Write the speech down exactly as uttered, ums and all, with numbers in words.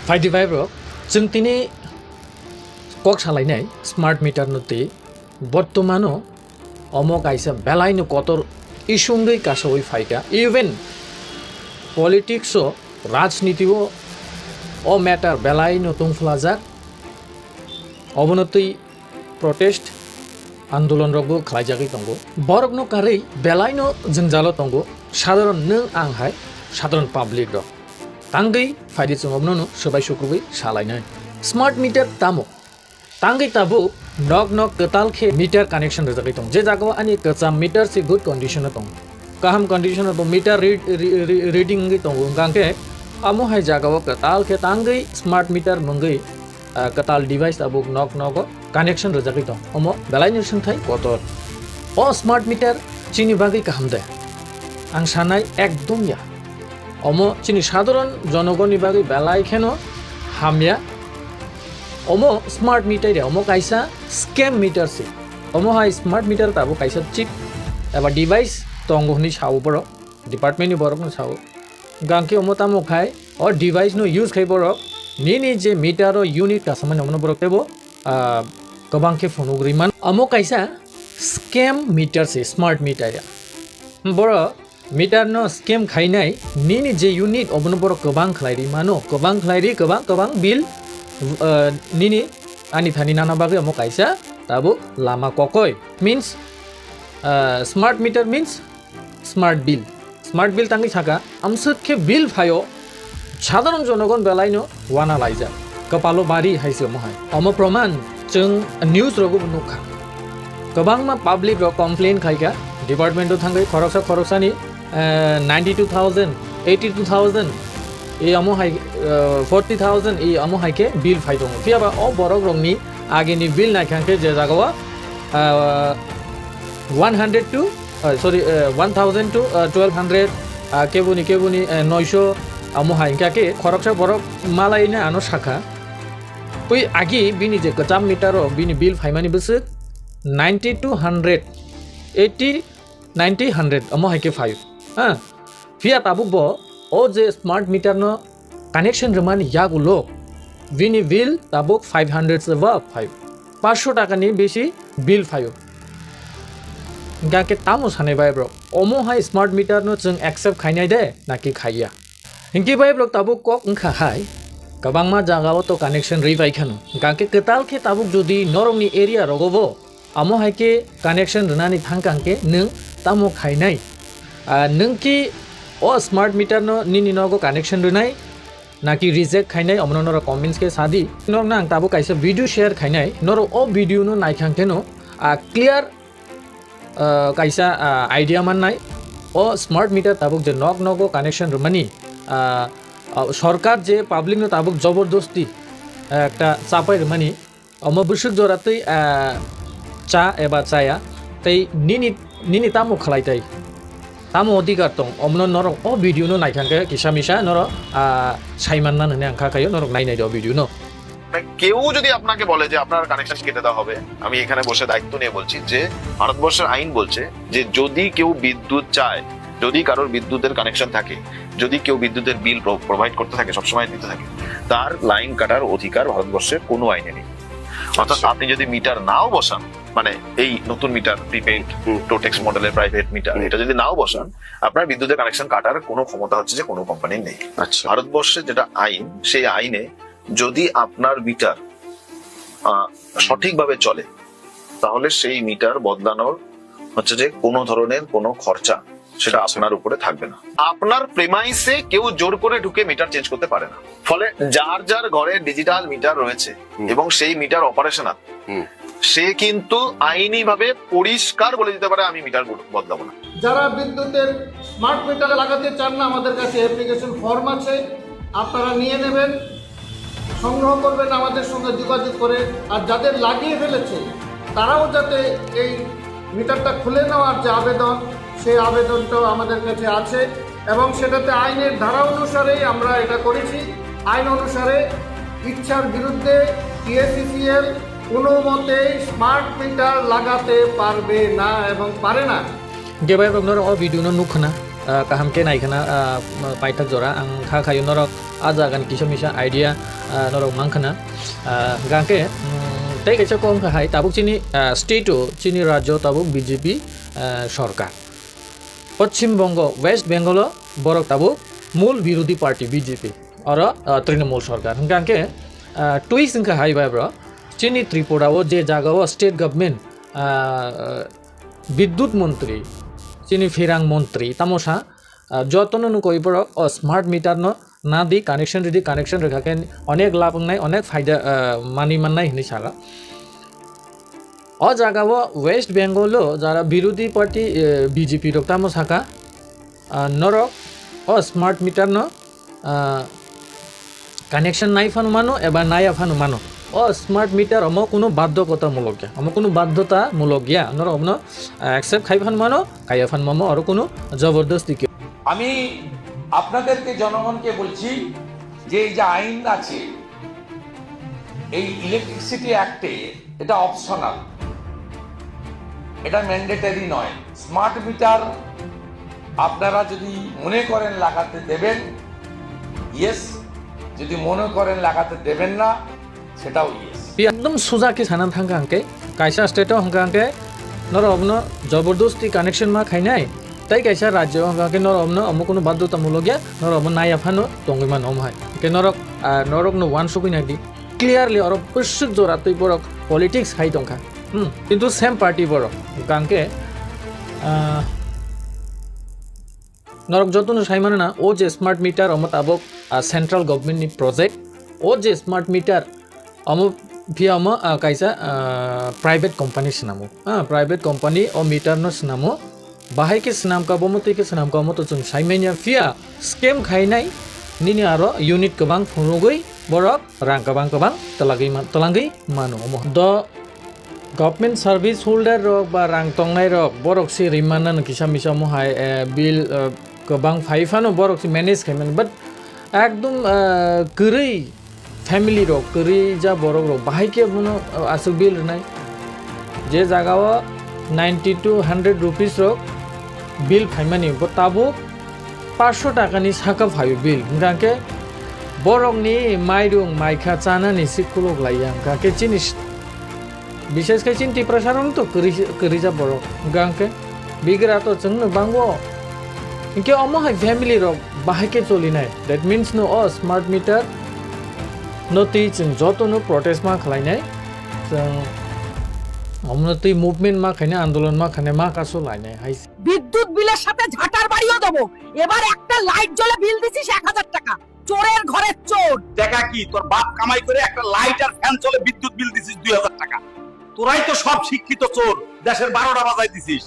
Phaidi bhai bro, chwng tini kok salainai smart meter no twi bortomano omo kaisa belaino kotor issue wngwi kasawi phaikha. Even politics o, rajniti o, o matter belaino tongphlajak. Obono twi protest andolon rokbo khlaijagwi tongo. Borokno karwi belaino jwngjalo tongo sadharon nwng ang hai sadharon public rok. Tangwi phaidi chwng obono swbai sukrubwi salainai. Smart meter tamo? Tangwi tabuk nok nok kwtal khe meter connection rwjagwi tongo. Je jagao ani kwcham meter se good condition o tongo. Kaham condition o bo meter read, re-, re-, reading wngwi tongo. Hwnkhe amo hai jagao kwtal khe tangwi smart meter mungwi ah, kwtal device tabuk nok nogo connection rwjagwi tong. Omo belaino swngthai kotor. O smart meter chini bagwi kaham de? Ang sanai ekdom ya. Omo chini sadharon jonogoni bagwi belai kheno hamya. Omo smart meter ya, omo kaisa scam meter se. Omo hai smart meter tabuk kaisa chip eba device tongo hwnwi sao borok. Department ni borok no sao. Hwnkhe omo tamo khai, o device no use khai borok nini je meter o unit kasamani omono borok tebo, ah, kwbang khe phunuk rwi man. Omo kaisa scam meter se, smart meter ya. Borok meter no scam khainai, nini je unit obono borok kwbang khlai rwi mano, kwbang khlai rwi, kwbang, kwbang bill, ah, nini ani thani nana bagwi omo kaisa tabuk lama kokoi. Means, ah, smart meter means smart bill. Smart bill tangwi saka, amswk khe bill phaio, sadharon jonogon belaino wana laijak. Kwpalo bari hai se omo hai. Omo proman chwng news rogo bo nukha. Kwbangma public rok complain khaikha, department o thangwi khoroksa khoroksani, eh, ninety two thousand, eighty two thousand, e omo hai, eh, forty thousand, e omo hai khe bill phai tongo. Phiya ba o borok rokni agini bill naikha khe je jagao, ah, one hundred to, ah, sorry, ah, one thousand to, ah, twelve hundred, ah, keboni, keboni, eh, noisho, amo hai hwnkha khe khoroksa borok malaina ano sakha. Twi agi bini je kwcham meter o bini bill phaimani bwswk ninety to hundred, eighty, ninety, hundred amo hai khe phaio. Ha? Phiya tabuk bo o je smart meter no connection rwmani yagulo bini bill tabuk five hundred se ba phaio. Panchsho taka ni besi bill phaio. Hwnkhe tamo sanai bai bro? Omo hai smart meter no chwng accept khainai de naki khaiya? Hinkhe bai bro tabuk kok wngkha hai, kwbangma jaga o to connection rwi bai khano. Hwnkhe kwtal khe tabuk jodi norokni area rogo bo Amo hai khe connection rwnani thang kang khe nwng tamo khainai? Ah, nwng ki o smart meter no nini nogo connection rwnai naki reject khainai? Omono norok comments khe sadi. Norokno ang tabuk kaisa video share khainai. Norok o video no naikhang khe no, ah, clear, ah, kaisa, ah, idea mannai. O smart meter tabuk je nok nogo connection rwmani, ah, ah, sorkar je public no tabuk jobordosti, ah, ekta chapai rwmani. Omo bwswk jora twi, ah, cha eba chaya, tei nini, nini tamo khlai tai? Tamo odhikar tong? Omno norok o video no naikha khe kisa misa norok, ah, saiman man hwnwi ang kha khaio, norok nai nai o video no. মানে কেউ যদি আপনাকে বলে যে আপনার কানেকশন কেটে দেওয়া হবে, আমি এখানে বসে দায়িত্ব নিয়ে বলছি যে ভারতবর্ষের আইন বলছে যে যদি কেউ বিদ্যুৎ চায়, যদি কারোর বিদ্যুতের কানেকশন থাকে, যদি কেউ বিদ্যুতের বিল প্রোভাইড করতে থাকে, সবসময় দিতে থাকে, তার লাইন কাটার অধিকার ভারতবর্ষের কোনো আইনে নেই। অর্থাৎ আচ্ছা। আপনি যদি মিটার নাও বসান, মানে এই নতুন মিটার, প্রিপেইড, হুম। টোটেক্স মডেলের প্রাইভেট মিটার, হুম। এটা যদি নাও বসান, আপনার বিদ্যুতের কানেকশন কাটার কোনো ক্ষমতা হচ্ছে যে কোনো কোম্পানির নেই। আচ্ছা। ভারতবর্ষে যেটা আইন, সেই আইনে যদি আপনার মিটার, আহ, সঠিকভাবে চলে, তাহলে সেই মিটার বদলানোর হচ্ছে যে কোনো ধরনের কোনো খরচা সেটা আচ্ছা। আপনার উপরে থাকবে না। আপনার প্রেমাইসে কেউ জোর করে ঢুকে মিটার চেঞ্জ করতে পারে না। ফলে যার যার ঘরে ডিজিটাল মিটার রয়েছে হুম। এবং সেই মিটার অপারেশনাল, হুম। সে কিন্তু আইনিভাবে পরিষ্কার বলে দিতে পারে, "আমি মিটার বদ-, বদলাবো না।" যারা বিদ্যুতের স্মার্ট মিটার লাগাতে চান না, আমাদের কাছে অ্যাপ্লিকেশন ফর্ম আছে, আপনারা নিয়ে নেবেন, সংগ্রহ করবেন আমাদের সঙ্গে যোগাযোগ করে। আর যাদের লাগিয়ে ফেলেছে, তারাও যাতে এই মিটারটা খুলে নেওয়ার যে আবেদন, সেই আবেদনটাও আমাদের কাছে আছে এবং সেটাতে আইনের ধারা অনুসারেই আমরা এটা করেছি। আইন অনুসারে ইচ্ছার বিরুদ্ধে টিএসইসিএল কোনো মতেই স্মার্ট মিটার লাগাতে পারবে না এবং পারে না। Hwnkhe bai rok norok o video no nukha na? ah, kaham khe nai khna, ah, paithak jora ang kha khayo norok a jaga ni kisa misa idea, ah, norok mang khna. Ah, hwnkha khe, mm, tei kaisa kok wngkha hai tabuk chini, ah, state o chini rajyo tabuk B J P, ah, sorkar. Poschim Bongo, West Bengal o borok tabuk mul birodhi party B J P. Oro, ah, Trinamool sorkar. Hwnkha khe, ah, twist wngkha hai bai bro. Chini Tripura o je jaga o state government, ah, Bidyut montri, chini pherang montri, tamo sa, ah, jotono nukoi borok o smart meter no nadi connection ridi, connection rwkha khe onek labh wngnai, onek phaida, ah, manwi mannai hinwi sala. O jaga o West Bengal o jara birodhi party, eh, B J P rok tamo saka, ah, norok o smart meter no, ah, connection nai phano mano eba naiya phano mano. O smart meter omo kunu badhokota mulok ya, omo kunu badhota mulok ya, norok omono, ah, accept khai phano mano, kaiya phano mano, oro kunu jobordosti ke. আমি আপনাদেরকে, জনগণকে বলছি যে এই যে আইন আছে, এই ইলেকট্রিসিটি অ্যাক্টে, এটা অপশনাল, এটা ম্যান্ডেটরি নয়। স্মার্ট মিটার আপনারা যদি মনে করেন লাগাতে দেবেন, ইয়েস। যদি মনে করেন লাগাতে দেবেন না, সেটাও yes. Ekdom suja khe sana thangkha hwnkhe, kaisa state o hwnkha hwnkhe norok no jobordosti connection ma khainai, tei kaisa rajyo hwnkha hwnkhe norok no omo kunu badhota mulok ya, norok omo naiya phano tongwi mano omo hai. Hwnkhe norok, ah, norok no uansugwi nai di. Clearly oro bwswk jora twi borok politics hai tongkha. Hmm, kintu same party borok. Hwnkha hwnkhe, ah, norok jotono sai mano na, o je smart meter omo tabuk, ah, central government ni project. O je smart meter omo phiya omo, ah, kaisa, ah, private company swnamo. Ah, private company o meter no swnamo. Bahai khe swnamkha, bomo twi khe swnamkha, omo to chwng sai manya. Phiya scam khainai nini aro unit kwbang phunugwi borok rang kwbang kwbang twlagwi man-, twlangwi mano omo. Do government service holder rok ba rang tongnai rok, borok se rimana no kisa misa omo hai, eh, bill, eh, kwbang phai phano borok se manage khai mano, but ekdom, eh, kwrwi family rok, kwrwi ja borok rok bahai khe bono, eh, aswk bill rwnai. Je jaga o ninety to hundred rupees rok bill phaimani, bo tabuk paanch sho taka ni saka phaio bill. Hwnkha khe borok ni mairung maikha chanani se kuluk laiya, hwnkha khe chini s-, bishes khe chini Tiprasa rok to kwrwi, kwrwi ja borok. Hwnkha khe bigra to chwng no bango. Hinkhe omo hai family rok bahai khe cholinai. That means no o smart meter no twi chwng joto no protest ma khlainai. Chwng omo no twi movement ma khainai, andolon ma khainai, ma kasu lainai hai. বিদ্যুৎ বিলের সাথে ঝাঁটার বাড়িও দেবো। এবার একটা লাইট জ্বলে বিল দিছিস এক হাজার টাকা। চোরের ঘরের চোর। টাকা কি? তোর বাপ কামাই করে একটা লাইট আর ফ্যান চলে বিদ্যুৎ বিল দিছিস দুই হাজার টাকা। তোরাই তো সব শিক্ষিত চোর, দেশের বারোটা বাজাই দিছিস।